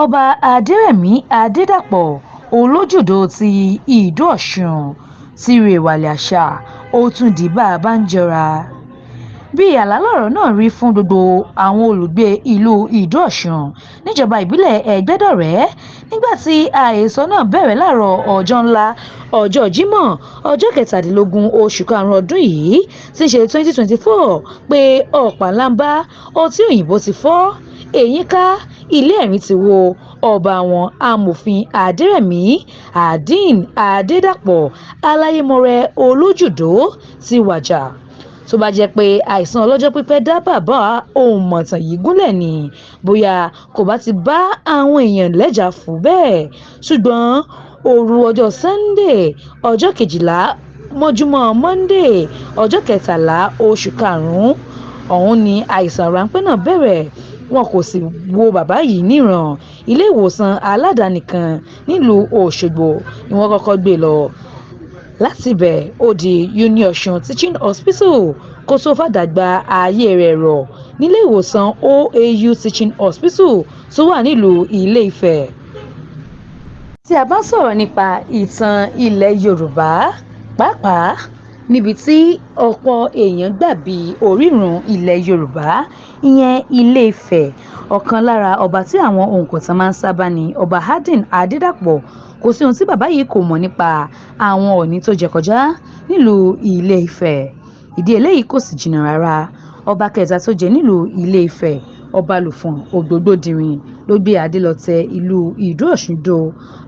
Ọba Adẹrẹmí Adédàpò Olójòdó ti Ìdó-òsùn ti rèwàlẹ̀àsà, ó tún di bá a bá ń jọra. Bíi àlá lọ̀rọ̀ náà rí fún gbogbo àwọn olùgbé ìlú Ìdó-Òsùn níjọba ìbílẹ̀ Ẹgbẹ́dọ̀rẹ́ nígbà tí àhesọ náà bẹ̀rẹ̀ láàárọ̀ ọjọ́ ńlá ọjọ́ Jímọ̀, ọjọ́ kẹtàdínlógún oṣù karùn-ún ọdún yìí tí í ṣe 2024 pé ọ̀pánábà ọtí òyìnbó ti fọ́, eyín ká, ilé ẹ̀rín ti wó ọba wọn, Amòfin Adérẹ̀mí Adeen Adédàpò Aláyẹ̀mọ́rẹ́ Olójòdó ti wàjà. Tó bá jẹ́ pé àìsàn ọlọ́jọ́ pípẹ́ dá bàbá òǹmọ̀tàn yìí gúnlẹ̀ ni, bóyá kò bá ti bá àwọn èèyàn lẹ́jà fù bẹ́ẹ̀, ṣùgbọ́n òru ọjọ́ Sannde ọjọ́ 12 mọ́júmọ́ Monde ọjọ́ 13 oṣù karùn-ún ọ̀hún ni àìsàn ráńpẹ́ náà bẹ̀rẹ̀, wọn kò sì wo bàbá yìí níran. Ilé-ìwòsàn aládàáni kan nílùú Òṣogbo ni wọ́n kọ́kọ́ gbé e lọ, látibẹ̀ ó di UNIOSUN Teaching Hospital kó tóó fàdágbà ayé rẹ̀ rọ̀ níléèwòsàn OAU Teaching Hospital tó wà nílùú Ilé-Ifẹ̀. Tí a bá ń sọ̀rọ̀ nípa ìtàn ilẹ̀ Yorùbá, pàápàá níbi tí ọ̀pọ̀ èèyàn gbà bí orírun ilẹ̀ Yorùbá, ìyẹn Ilé-Ifẹ̀, ọ̀kan lára ọba tí àwọn òǹkọ̀tàn máa ń sábà ní Ọba Adeen Adédàpò. Kò sí ohun tí bàbá yìí kò mọ̀ nípa àwọn Ọọ̀ni tó jẹ kọjá nílùú Ilé-Ifẹ̀. Ìdí eléyìí kò sì jìnnà rárá. Ọba kẹta tó jẹ nílùú Ilé-Ifẹ̀, Ọbalùfọ̀n Ògbógbòdìrín ló gbé adé lọ tẹ ìlú Ìdó-Òsùn dó.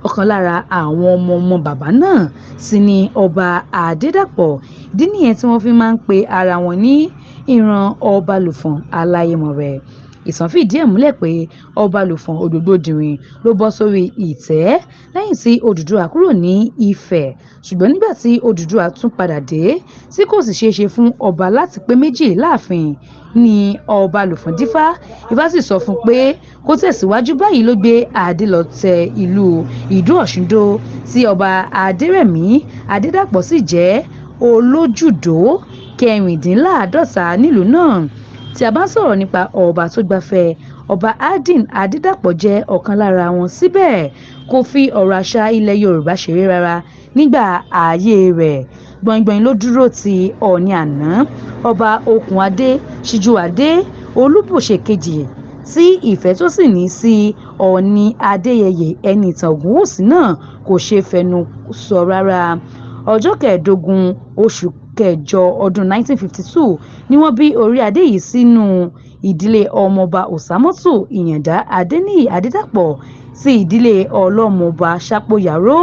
Ọ̀kan lára àwọn ọmọ-ọmọ bàbá náà sì ni Ọba Adédàpò. Ìdí nìyẹn tí wọ́n fi máa ń pe ara wọn ní ìran Ọbalùfọ̀n Aláyẹ̀mọ́rẹ́. Ìtàn fìdí ẹ̀ múlẹ̀ pé Ọbalùfọ̀n Ògbógbòdìrín ló bọ́ sórí ìtẹ́ lẹ́yìn tí Odùduwà kúrò ní Ifẹ̀, ṣùgbọ́n nígbà tí Odùduwà tún padà dé tí kò sì ṣeéṣe fún ọba láti pé méjì láàfin ní Ọbalùfọ̀n dífá, Ifá sì sọ fún un pé kó tẹ̀síwájú. Báyìí ló gbé adé lọ tẹ ìlú Ìdó-Òsùn dó tí Ọba Adérẹ̀mí Adédàpò sì jẹ́ Olójòdó kẹrìndínláàádọ́ta nílùú náà. Tí a bá ń sọ̀rọ̀ nípa ọba tó gbafẹ́, Ọba Adeen Adédàpò jẹ́ ọ̀kan lára wọn. Síbẹ̀, kò fi ọ̀rọ̀ àṣà ilẹ̀ Yorùbá ṣeré rárá nígbà ayée rẹ̀. Gbọ̀ìngbọ̀ìn ló dúró ti Ọọ̀ni àná, Ọba Okùnadé Síjúwadé Olúbùṣe Kejì, tí ìfẹ́ tó sì ní sí Ọọ̀ni Adéyẹyè Ẹnìtàn Ògúnwùsì náà kò ṣeé fẹnu sọ rárá. Ọjọ́ 15 oṣù kẹjọ ọdún 1952 ni wọ́n bí orí adé yìí sínú ìdílé Ọmọọba Òsámọ́tù Ìyàǹdà Adéníyì Adédàpò ti ìdílé Ọlọ́mọọba Sápóyaró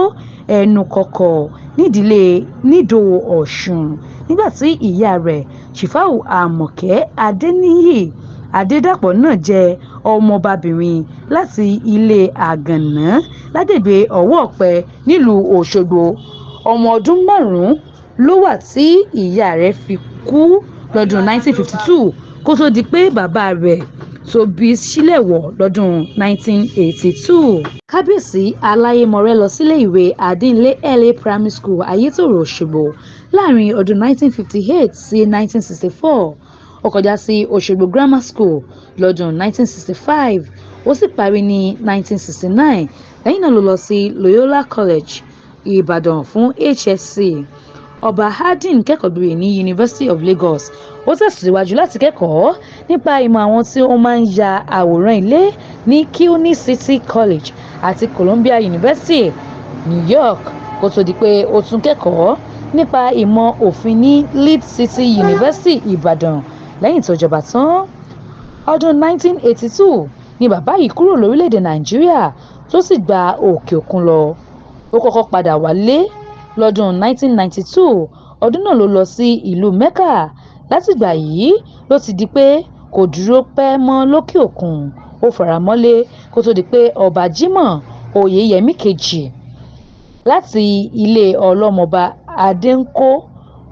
Ẹnukọ̀kọ̀ nídìílé Nìdó-Òsùn, nígbà tí ìyá rẹ̀, Ṣìfáù Àmọ̀kẹ́ Adéníyì Adédàpò náà jẹ́ ọmọọbabìnrin láti ilé Àgànná lágbègbè Ọ̀wọ̀-Ọ̀pẹ nílùú Òṣogbo. Ọmọ ọdún 5 ló wà tí ìyá rẹ̀ fi kú lọ́dún 1952 kó tóó di pé bàbá rẹ̀ tó bí i ṣílẹ̀wọ́ lọ́dún 1982. Kábíyèsí Aláyẹ̀mọ́rẹ́ lọ sílé ìwé Adélé LA Primary School, Ayétòrò, Òṣogbo láàrin ọdún 1958 sí 1964. Ó kọjá sí Òṣogbo Grammar School lọ́dún 1965, ó sì parí ní 1969. Lẹ́yìn náà ló lọ sí Loyola College, Ìbàdàn fún HSC. Ọba Adeen kẹ́kọ̀ọ́ gboyè ní University of Lagos. Ó tẹ̀síwájú láti kẹ́kọ̀ọ́ nípa ìmọ̀ àwọn tí ó máa ń ya àwòrán ilé ní CUNY City College àti Columbia University, New York, kó tó di pé ó tún kẹ́kọ̀ọ́ nípa ìmọ̀ òfin ní Lead City University, Ìbàdàn lẹ́yìn tó jọba tán. Ọdún 1982 ni bàbá yìí kúrò lórílẹ̀-èdè Nàìjíríà tó sì gba òkè òkun lọ. Ó kọ́kọ́ padà wálé lọ́dún 1992, ọdún náà ló lọ sí ìlú Mecca. Látìgbà yìí ló ti di pé kò dúró pẹ́ mọ́ lókè òkun, ó fara mọ́lé kó tóó di pé Ọba Jimoh Oyeyèmí Kejì láti ilé Ọlọ́mọọba Adẹ̀ǹkò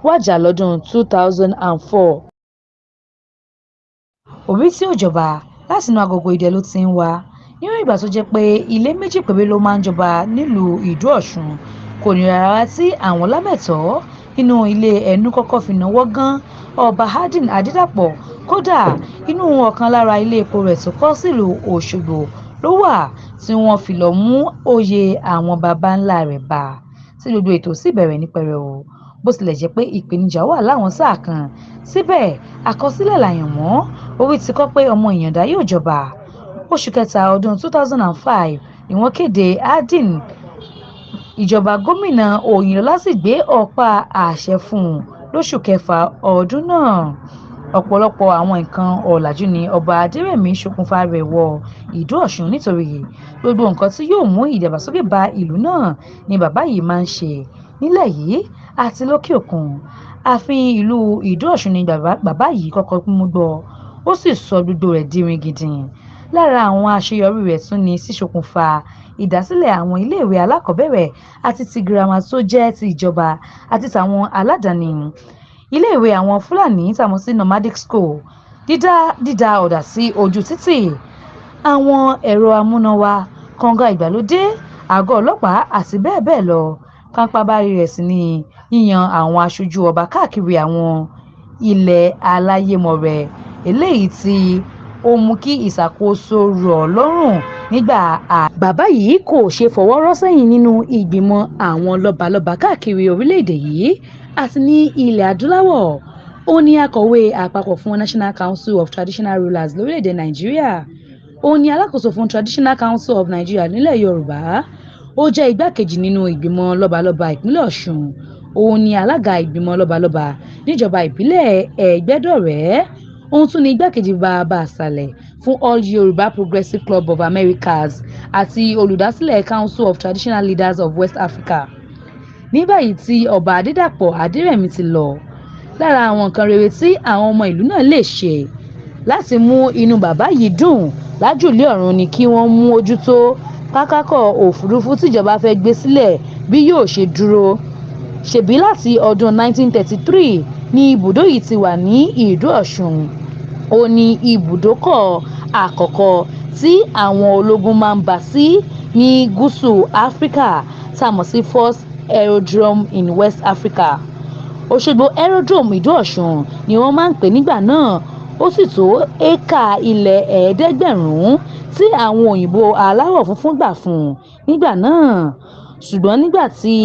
wájà lọ́dún 2004. Orí tí ó jọba látinú agogo idẹ ló ti ń wá. Níwọ̀n ìgbà tó jẹ́ pé ilé méjì péré ló máa ń jọba nílùú Ìdó-Òsùn, kò nira rárá tí àwọn lámèètọ́ nínú ilé Ẹnukọ̀kọ̀ fi nawọ́ gán Ọba Adeen Adédàpò. Kódà, inú ọ̀kan lára ilé epo rẹ̀ tó kọ́ sílùú Òṣogbo ló wà tí wọ́n fi lọ́ọ́ mú oyè àwọn baba ńlá rẹ̀ bá, tí gbogbo ètò sì bẹ̀rẹ̀ ní pẹrẹu. Bó tilẹ̀ jẹ́ pé ìpèníjà wà láwọn sáà kan, síbẹ̀ àkọsílẹ̀ làyànmọ́, orí ti kọ pé ọmọ Ìyàndá yóò jọba. Oṣù Kẹta ọdún 2005 ni wọ́n kéde Harding ìjọba Gómìnà Oyinlọ́lá sì gbé ọ̀pá àṣẹ fún un lóṣù kẹfà ọdún náà. Ọ̀pọ̀lọpọ̀ àwọn nǹkan ọ̀làjú ni Ọba Adérẹ̀mí ṣokùnfà rẹ̀ wọ Ìdó Ọ̀ṣun, nítorí gbogbo nǹkan tí yóò mú ìdàgbàsókè bá ìlú náà ni bàbá yìí máa ń ṣe nílẹ̀ yìí àti lókè òkun. Ààfin ìlú Ìdó Ọ̀ṣun ni bàbá yìí kọ́kọ́ mú gbọ́, ó sì sọ gbogbo rẹ̀ di ringindin. Lára àwọn àṣeyọrí rẹ̀ tún ni ṣíṣokùnfà ìdásílẹ̀ àwọn iléèwé alákọ̀ọ́bẹ̀rẹ̀ àti ti girama tó jẹ́ ti ìjọba àti tàwọn aládàáni, iléèwé àwọn Fúlàní (nomadic school), dídá ọ̀dà sí ojú títì, àwọn ẹ̀rọ amúnáwá, kànga ìgbàlódé, àgọ́ ọlọ́pàá àti bẹ́ẹ̀ bẹ́ẹ̀ lọ. Pabambarì rẹ̀ sì ni yíyan àwọn aṣojú ọba káàkiri àwọn ilẹ̀ aláyẹ̀mọ́rẹ̀, eléyìí tí ó mú kí ìṣàkóso rọ̀ lọ́rùn nígbà. Bàbá yìí kò ṣeé fọwọ́ rọ́ sẹ́yìn nínú ìgbìmọ̀ àwọn lọ́balọ́ba káàkiri orílẹ̀-èdè yìí àti ní ilẹ̀ Adúláwọ̀. Òun ni akọ̀wé àpapọ̀ fún National Council of Traditional Rulers lórílẹ̀-èdè Nàìjíríà. Òun ni alákòóso fún Traditional Council of Nigeria nílẹ̀ Yorùbá. Ó jẹ́ igbákejì nínú ìgbìmọ̀ lọ́balọ́ba ìpínlẹ̀ Ọ̀ṣun. Òun ni alága ìgbìmọ̀ lọ́balọ́ba níjọba ìbílẹ̀ Ẹgbẹ́dọ̀rẹ́. Òun tún ni igbákejì bàbá ìsàlẹ̀ fún All Yoruba Progressive Club of Americas àti olùdásílẹ̀ Council of Traditional Leaders of West Africa. Ní báyìí tí Ọba Adédàpọ̀ Adérẹ̀mí ti lọ, lára àwọn nǹkan rere tí àwọn ọmọ ìlú náà lè ṣe láti mú inú bàbá yìí dùn lájùlé ọ̀run ni kí wọ́n mójútó pápákọ̀ òfurufú tíjọba fẹ́ gbé sílẹ̀ bí yóò ṣe dúró. Ṣebí láti ọdún 1933 ni ibùdó yìí ti wà ní Ìdó Ọ̀ṣun. Ó ní ibùdókọ̀ àkọ́kọ́ tí àwọn ológun máa ń bà sí ní Gúúsù Áfíríkà tá a mọ̀ sí First Aerodrome in West Africa. Òṣogbo Aerodrome Ìdó Ọ̀ṣun ni wọ́n máa ń pè nígbà náà, ó sì tó éékà ilẹ̀ 7,500 tí àwọn òyìnbó aláwọ̀ funfun gbà fún un nígbà náà. Ṣùgbọ́n nígbà tí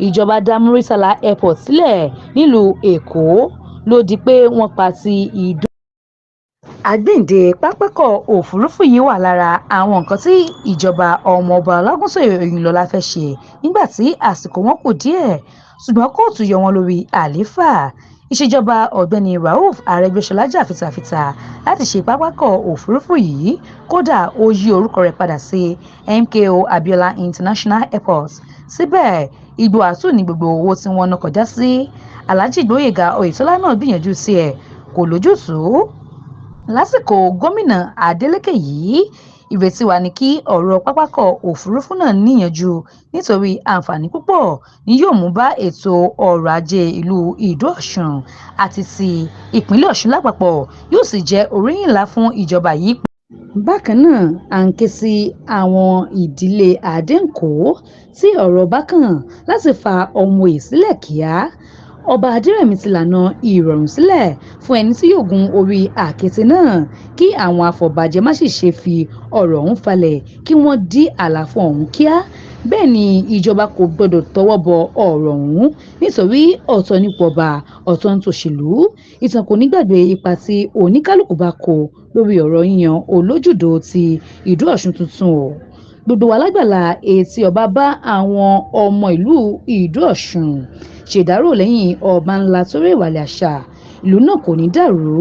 ìjọba dá Muritala Airport sílẹ̀ nílùú Èkó ló di pé wọ́n pa ti Ìdó. Àgbéǹde pápákọ̀ òfurufú yìí wà lára àwọn nǹkan tí ìjọba Ọmọọba Ọlágúnsóyè Òyìnlọ́lá fẹ́ ṣe nígbà tí àsìkò wọn kù díẹ̀, ṣùgbọ́n kóòtù yọ wọ́n lórí àlééfà. Ìṣèjọba Ọ̀gbẹ́ni Rauf Arẹ́gbẹ́ṣọlá jà fitafita láti ṣe pápákọ̀ òfurufú yìí, kódà ó yí orúkọ rẹ̀ padà sí MKO Abiola International Airport. Síbẹ̀, igbó àtù ni gbogbo owó tí wọ́n ná kọjá sí. Alhaji Gboyega Oyètọ́lá náà gbìyànjú tiẹ̀, kò lójútùú. Lásìkò Gómìnà Adeleke yìí, ìrètí wà ní kí ọ̀rọ̀ pápákọ̀ òfurufú náà níyanjú nítorí àǹfààní púpọ̀ ni yóò mú bá ètò ọrọ̀ ajé ìlú Ìdó Ọ̀ṣun àti ti ìpínlẹ̀ Ọ̀ṣun lápapọ̀, yóò sì jẹ́ oríyìn ńlá fún ìjọba yìí. Bákan náà, à ń ké sí àwọn ìdílé Adéǹkó tí ọ̀rọ̀ bá kàn láti fa ọmọ-òye sílẹ̀ kíá. Ọba Adérẹ̀mí ti lànà ìrọ̀rùn sílẹ̀ fún ẹni tí yóò gun orí àkéte náà, kí àwọn afọbajẹ má sì ṣe fi ọ̀rọ̀ ọ̀hún falẹ̀ kí wọ́n dí àlàfo ọ̀hún kíá. Bẹ́ẹ̀ ni ìjọba kò gbọdọ̀ tọwọ́ bọ ọ̀rọ̀ ọ̀hún nítorí ọ̀tọ̀ nípò ọba, ọ̀tọ̀ ní tòṣèlú. Ìtàn kò ní gbàgbé ipa tí oníkálukú bá kó lórí ọ̀rọ̀ yíyan Olójòdó ti Ìdó Ọ̀ṣun tuntun o. Gbogbo wa lágbàlá etí ọba bá àwọn ọmọ ìlú Ìdó Ọ̀ṣun ṣèdárò lẹ́yìn ọba ńlá tó rèwàlẹ̀ àṣà, ìlú náà kò ní dàrú.